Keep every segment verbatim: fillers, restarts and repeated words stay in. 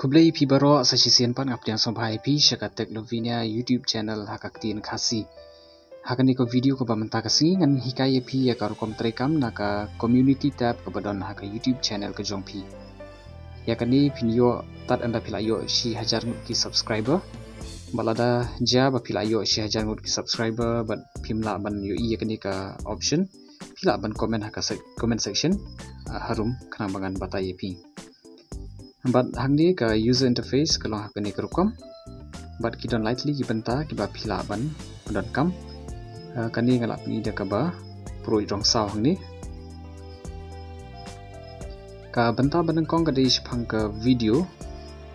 Khublei phi baroh, sa shisien pat nga pdiang sngewbha ïa phi sha ka Tech Lovenia YouTube channel ha ka ktien Khasi. Ha kane ka video kaba mynta ka sngi ngan hikai ïa phi ïa ka rukom treikam na ka community tab kaba don ha ka YouTube channel ka jong phi. Ïa kane phin ïoh tad ynda phi la ïoh shi hajar ngut ki subscriber. Bad lada jia ba phi la ïoh shi hajar ngut ki subscriber bad phim lah ban ïohi ïa kane ka option, phi lah ban comment ha ka sec-, comment section, ah, harum khnang ba ngan batai ïa phi. Bad hangne ka user interface ka long ha kane ka rukom. Bad ki don lai tylli ki bynta kiba phi lah ban pyndonkam. Ah, kane nga lah pyni da kaba pruid rong saw hangne. Ka bynta ba nyngkong ka dei shaphang ka video,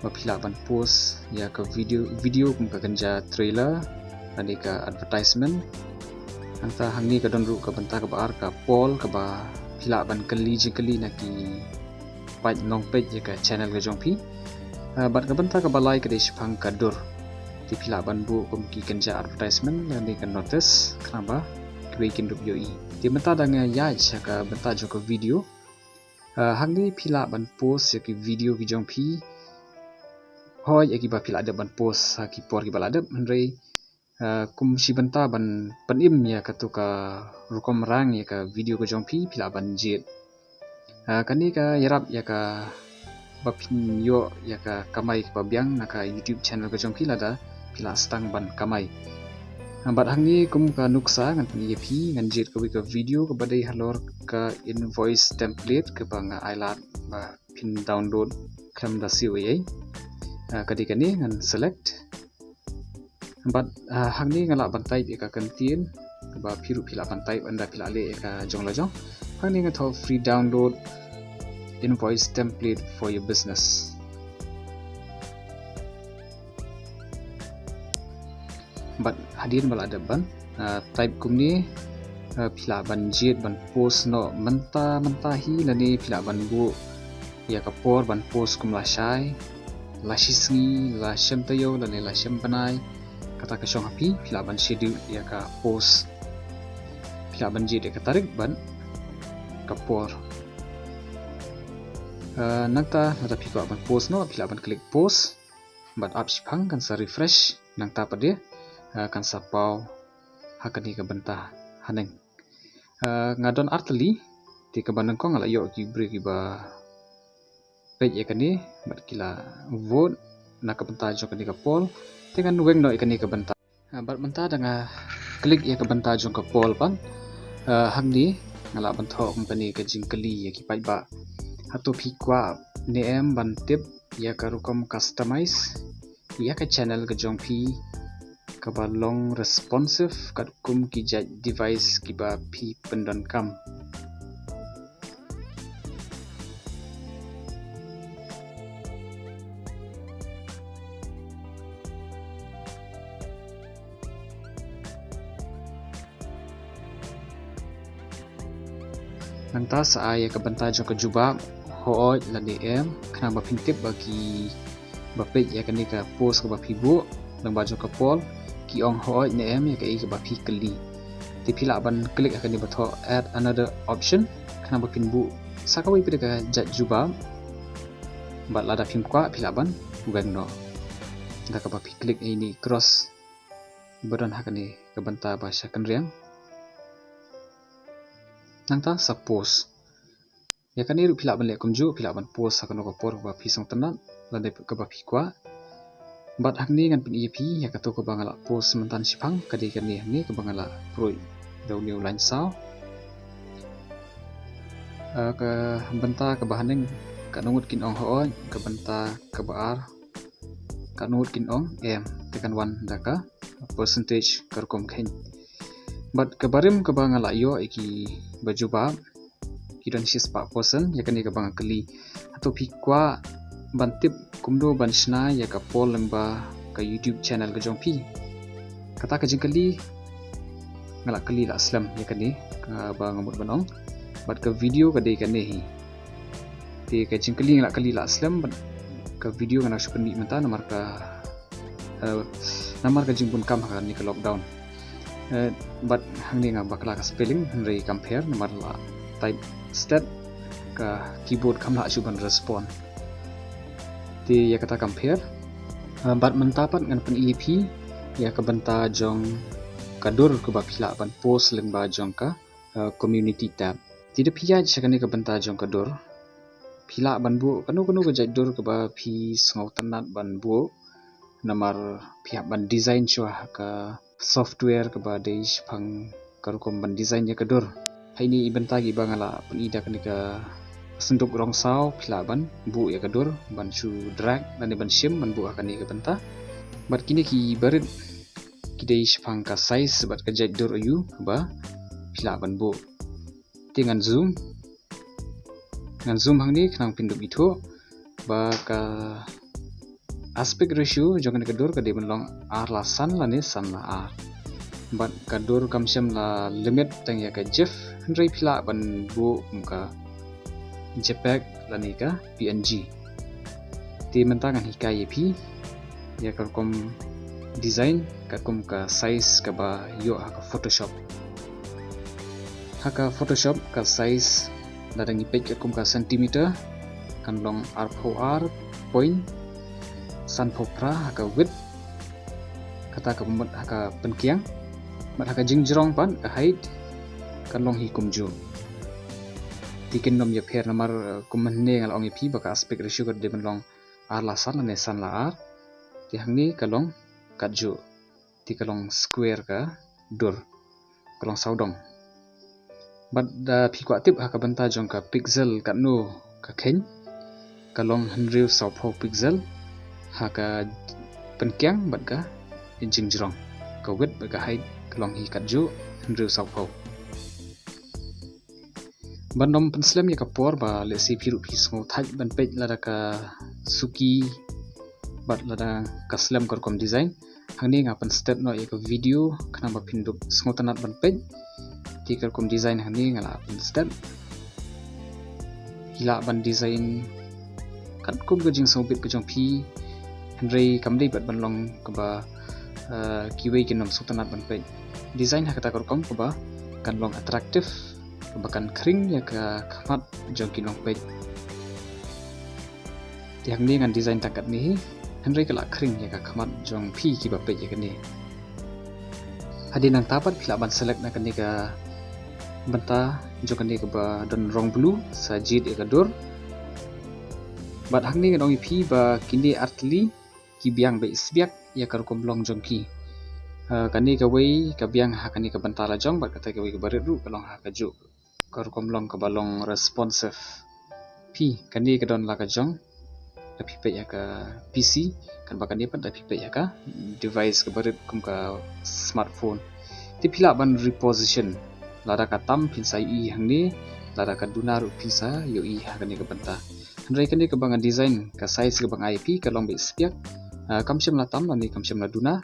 ba phi lah ban post ïa ka video, video kum ka kynja trailer lane ka advertisement. Nangta hangne ka don ruh ka bynta kaba ar, ka poll, kaba phi lah ban kylli jingkylli na ki paid nongpeit ïa ka channel ka jong phi. Ah, bad ka bynta kaba lai ka dei shaphang ka dur. Te phi lah ban buh kum ki kynja advertisement lane ka notice khnang ba kiwei kin dup ïohi. Te mynta da nga ïaid sha ka bynta jong ka video. Ah, hangne phi lah ban post ïa ki video ki jong phi. Hooid ïa kiba phi lah dep ban post ha ki por kiba lah dep, hynrei ah, kum shi bynta ban pynim ïa kato ka rukom rang ïa ka video ka jong phi, phi lah ban jied. Ah, kane ka ïarap ïa kaba phin ïoh ïa ka kamai kaba biang na ka YouTube channel ka jong phi lada phi lah sdang ban kamai. Ah, bad hangne kum ka nuksa ngan pyni ïa phi, ngan jied kawei ka video kaba dei halor ka invoice template kaba nga ai lad ba phin download khlem da siew ei ei. Ah, ka dei kane, ngan select. Bad, ah, hangne nga lah ban type ïa ka kyntien kaba phi ruh phi lah ban type ynda phi lah leh ïa ka jong la jong. Hangne nga thoh free download invoice template for your business. Bad hadien ba la dep ban, ah, type kumne, ah, phi lah ban jied ban post noh mynta mynta hi lane phi lah ban buh ïa ka por ban post kum la shai, la shisngi, la shem taïew lane la shem bnai. Kata ka shong ha phi, phi lah ban schedule ïa ka post. Phi lah ban jied ïa ka tarik bad ka por. Ah, nangta lada phi kwah ban post noh, phi lah ban click post. Bad ap shiphang kan sa refresh, nangta pat de, ah, kan sa paw ha kane ka bynta haneng. Ah, nga don ar tylli, te kaba nyngkong nga la ïoh ki briew kiba peit ïa kane, bad ki la vote na ka bynta jong kane ka poll, te ngan weng noh ïa kane ka bynta. Ah, bad mynta da nga click ïa ka bynta jong ka poll pat, ah, hangne nga lah ban thoh kum kane ka jingkylli ïa ki paidbah. Hato phi kwah ne em ban tip ïa ka rukom customize ïa ka channel ka jong phi kaba long responsive katkum ki jait device kiba phi pyndonkam. Nangta sa ai ïa ka bynta jong ka jubab hooid lane em, khnang ba phin tip ba kiba peit ïa kane ka post kaba phi buh lyngba jong ka poll ki ong hooid ne em ïa kaei kaba phi kylli. Te phi lah ban click ha kane ba thoh add another option khnang ba phin buh sa kawei pat de ka jait jubab. Bad lada phim kwah phi lah ban weng noh da kaba phi click ïa ine i cross ba don ha kane ka bynta ba sha kynriang. Nangta sa post. Ïa kane ruh phi lah ban leh kumjuh, phi lah ban post ha kano ka por kaba phi sngewtynnat lane kaba phi kwah. Bad hangne ngan pyni ïa phi ïa kato kaba nga lah post mynta shiphang, ka dei kane hangne kaba nga lah pruid da une u lain saw. Ah, ka bynta kaba haneng, katno ngut kin ong hooid, ka bynta kaba ar, katno ngut kin ong em, te kan wan da ka percentage ka rukom kheiñ. Bad ka barim kaba nga lah ïoh ïa kiba jubab ki don shispah percent ïa kane kaba nga kylli. Hato phi kwah ban tip kumno ban shna ïa ka poll lyngba ka YouTube channel ka jong phi? Kata ka jingkylli nga lah kylli lah slem ïa kane kaba nga mut ban ong. Bad ka video ka dei kane hi. Te ka jingkylli nga lah kylli lah slem bad ka video ngan shu pynmih mynta namar ka, eh, namar ka jingbun kam ha kane ka lockdown. Eh, bad hangne nga bakla ka spelling, hynrei kam pher namar la type stet ka keyboard kam lah shu ban respond. Te ïa kata kam pher. Ah, bad mynta pat ngan pyni ïa phi ïa ka bynta jong ka dur kaba phi lah ban post lyngba jong ka, ah, community tab. Te da phi ïaid sha kane ka bynta jong ka dur, phi lah ban buh kano kano ka jait dur kaba phi sngewtynnat ban buh. Namar phi hap ban design shuwa ha ka software kaba dei shaphang ka rukom ban design ïa ka dur. Ha ine i bynta kiba nga la pyni da kane ka synduk rong saw, phi lah ban buh ïa ka dur ban shu drag lane ban shim ban buh ha kane ka bynta. Bad kine ki barit ki dei shaphang ka size bad ka jait dur aïu ba phi lah ban buh. Te ngan zoom, ngan zoom hangne khnang phin dup ithuh ba ka aspect ratio jong kane ka dur ka dei ban long ar la san lane san la ar. Bad ka dur kam shym la limit tang ïa ka GIF, hynrei phi lah ban buh kum ka JPEG lane ka PNG. Te mynta ngan hikai ïa phi ïa ka rukom design katkum ka size kaba ïoh ha ka Photoshop. Ha ka Photoshop ka size lada ngi peit katkum ka centimeter kan long arphew ar point sanphew phra ha ka width, kata kaba mut ha ka pynkiang. Bad ha ka jingjrong pat, ka height, kan long hi kumjuh. Te kin nym ïapher namar, eh, kum mynne nga la ong ïa phi ba ka aspect ratio ka dei ban long ar la san lane san la ar. Te hangne ka long katjuh. Te ka long square ka dur, ka long sawdong. Bad da phi kwah tip ha ka bynta jong ka pixel katno ka kheiñ, ka long hynriew sawphew pixel ha ka pynkiang bad ka jingjrong. Ka width bad ka height ka long hi katjuh, hynriew sawphew. Ban nym pynslem ïa ka por ba lehse phi ruh phi sngew thait ban peit lada ka suki bad lada ka slem ka rukom design. Hangne nga pynstet noh ïa ka video khnang ba phin dup sngewtynnat ban peit. Te ka rukom design hangne nga la pynstet. Phi lah ban design katkum ka jingsngewbit ka jong phi. Hynrei kam dei pat ban long kaba, eh, kiwei kin nym sngewtynnat ban peit. Design ha kata ka rukom kaba kan long attractive, kaba kan khring ïa ka khmat jong ki nongpeit. Te hangne ngan design tang katne hi, hynrei ka la khring ïa ka khmat jong phi kiba peit ïa kane. Hadien nangta pat phi lah ban select na kane ka bynta jong kane kaba don rong blue sa jied ïa ka dur. Bad hangne ngan ong ïa phi ba kine artylli ki biang beit sbiak ïa ka rukom long jong ki. Ah, kane kawei ka biang ha kane ka bynta la jong bad kata kawei kaba rit ruh ka long ha kajuh ka rukom long kaba long responsive. Phi, kane ka don la ka jong da phi peit ha ka PC, katba kane pat da phi peit ha ka device kaba rit kum ka smartphone. Te phi lah ban reposition, lada ka tam phin sa ïohi hangne, lada ka duna ruh phin sa ïohi ha kane ka bynta. Hynrei kane kaba ngan design, ka size kaba nga ai phi ka long beit sbiak. Ah, kam shym la tam lane kam shym la duna.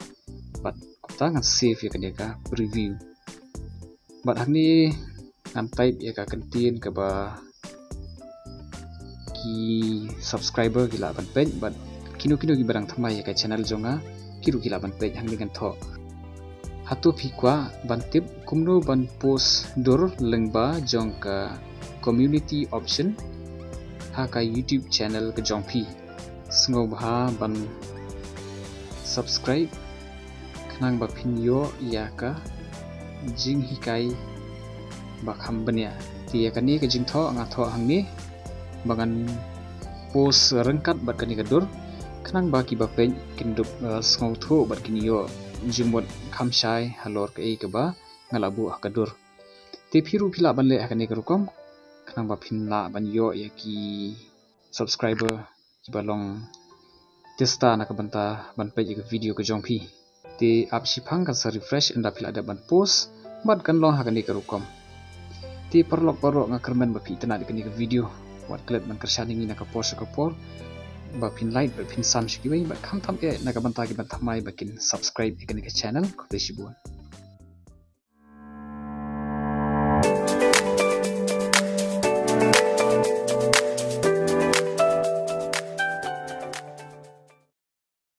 Bad kumta ngan save ïa kane ka preview. Bad hangne ngan type ïa ka kyntien kaba ki subscriber ki lah ban peit bad kino kino kiba dang thymmai ïa ka channel jong nga ki ruh ki lah ban peit. Hangne ngan thoh: Hato phi kwah ban tip kumno ban post dur lyngba jong ka community option ha ka YouTube channel ka jong phi? Sngewbha ban subscribe khnang ba phin ïoh ïa ka jinghikai ba kham bniah. Te ïa kane ka jingthoh nga thoh hangne ba ngan post ryngkat bad kane ka dur khnang ba kiba peit kin dup, eh, sngewthuh bad kin ïoh jingmut kham shai halor kaei kaba nga la buh ha ka dur. Te phi ruh phi lah ban leh ha kane ka rukom khnang ba phin lah ban ïoh ïa ki subscriber kiba long tista na ka bynta ban peit ïa ka video ka jong phi. Te ap shiphang kan sa refresh ynda phi la dep ban post bad kan long ha kane ka rukom. Te paralok baroh nga kyrmen ba phi itynnad ïa kane ka video. Wat klet ban kyrshan ïa ngi na ka por sha ka por ba phin like bad phin sam sha kiwei bad khamtam eh na ka bynta kiba thymmai ba kin subscribe ïa kane ka channel. Khublei shibun.